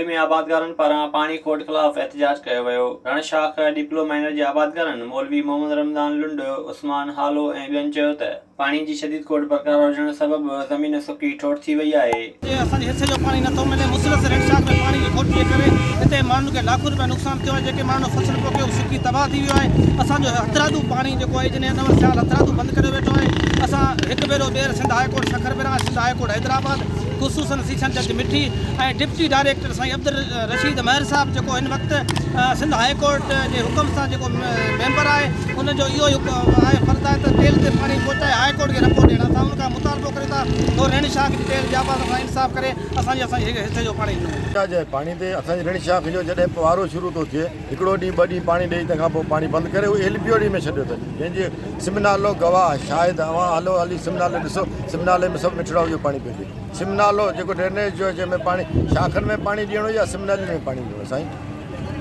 جوهي ۾ آبادگارن پاران پاڻي کوٽ خلاف احتجاج ڪيو ويو. رڻ شاخ ڏيپلو مائنر جي آبادگارن مولوي محمد رمضان لنڊ، عثمان هالو ۽ ٻين چيو ته پاڻي جي شديد کوٽ برقرار هجڻ سبب زمين سڪي ٺوٺ ٿي وئي آهي. جي اسان جي حصي جو پاڻي نٿو ملي، مسلسل رڻ شاخ ۾ پاڻي جي کوٽ جي ڪري هتي ماڻهن کي لاکون رپيا نقصان ٿيو آهي، جيڪي ماڻهن فصل پوکيو اهو سڪي تباهه ٿي ويو آهي، اسان جو هٿرادو پاڻي جيڪو آهي انجنيئر انور سيال هٿرادو بند ڪريو ويٺو آهي، اسان هڪ ڀيرو ٻيهر Sindh high court Sukkur branch, Sindh high court Hyderabad, خصوصن سيشن جج مٺي ۽ ڊپٽي ڊائريڪٽر سائين عبدالرشيد مهر صاحب جيڪو هن وقت سنڌ هاء ڪورٽ جي حڪم سان جيڪو ميمبر آهي ان جو اهو ئي آهي فرض آهي ته ٽيل تي پاڻي پهچائي هاء ڪورٽ کي رپورٽ ڏيڻ اسان ان کان مطالبو ڪريون ٿا ته ريڻ شاخ جي ٽيل جي آباد سان انصاف ڪري اسان جي اسان جي حصي جو پاڻي ڏنو وڃي. جي پاڻي تي اسان جي ريڻ شاخ جو جڏهن وارو شروع ٿو ٿئي هڪڙو ڏينهن ٻه ڏينهن پاڻي ڏئي تنهن کان پوء پاڻي بند ڪري اهو ايل پي او ڊي ۾ ڇڏيو اٿن جنهن جي سم نالو گواهه شاهد اوهان هلو هلي سم نالي ڏسو سم نالي ۾ سڀ مٺڙائو جو پاڻي پيو اچي سم نالو جيڪو ڊرينيج جو جنهن ۾ پاڻي شاخن ۾ پاڻي ڏيڻو يا سم نالي ۾ پاڻي ڏيڻو سائين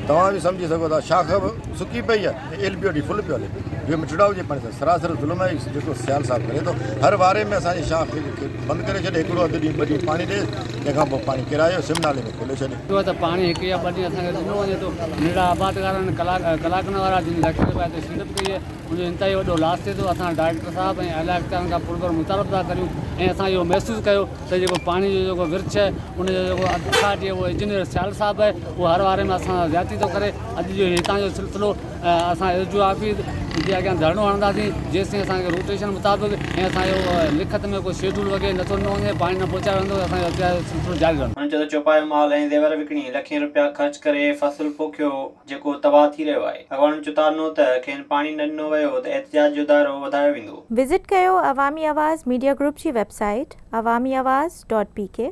توهان به سمجهي سگهو ٿا شاخ به سڪي پئي آهي ۽ L P O D full پيو هلي جو مٺڙائو جي پاڻي سان سراسر ظلم آهي جيڪو سيال صاحب ڪري ٿو هر واري ۾ اسان جي شاخ کي بند ڪري ڇڏي هڪڙو اڌ ڏينهن ٻه ڏينهن پاڻي ڏي تنهن کان پوء پاڻي ڪرايو سم نالي ۾ کولي ڇڏي. ٿيو ته پاڻي هڪ يا ٻه ڏينهن اسان کي ڏنو وڃي ٿو. ننڍڙا آبادگار آهن ڪلاڪ ڪلاڪن وارا جن لکين رپيا هتي سيڙپ ڪئي آهي ان جو انتهائي وڏو لاس ٿئي ٿو. اسان ڊائريڪٽر صاحب ۽ اعليٰ اختيارن کان پرزور مطالبو ٿا ڪريون ۽ اسان اهو محسوس ڪيو ته جيڪو پاڻي جو جيڪو ورڇ آهي ان جو جيڪو اٿارٽي آهي اهو انجنيئر سيال صاحب آهي اهو هر واري ۾ اسان سان زيادتي ٿو ڪري. اڄ جو هتان جو سلسلو اسان ايس ڊي او آفيس جي اڳيان ڌرڻو هڻنداسين جيستائين اسان کي روٽيشن مطابق ۽ اسان جو لکت ۾ ڪو شيڊول وغيره نٿو ڏنو وڃي پاڻي نه پهچايو ويندو اسان جو احتجاج جو سلسلو جاري رهندو. هن چيو ته چوپايو مال ۽ زيور وڪڻي لکين رپيا خرچ ڪري فصل پوکيو جيڪو تباهه ٿي رهيو آهي. اڳواڻن چتاء ڏنو ته کين پاڻي نه ڏنو ويو ته احتجاج جو دائرو وڌايو ويندو. وزٽ ڪيو عوامي آواز ميڊيا گروپ جي website Awami Awaz dot P K.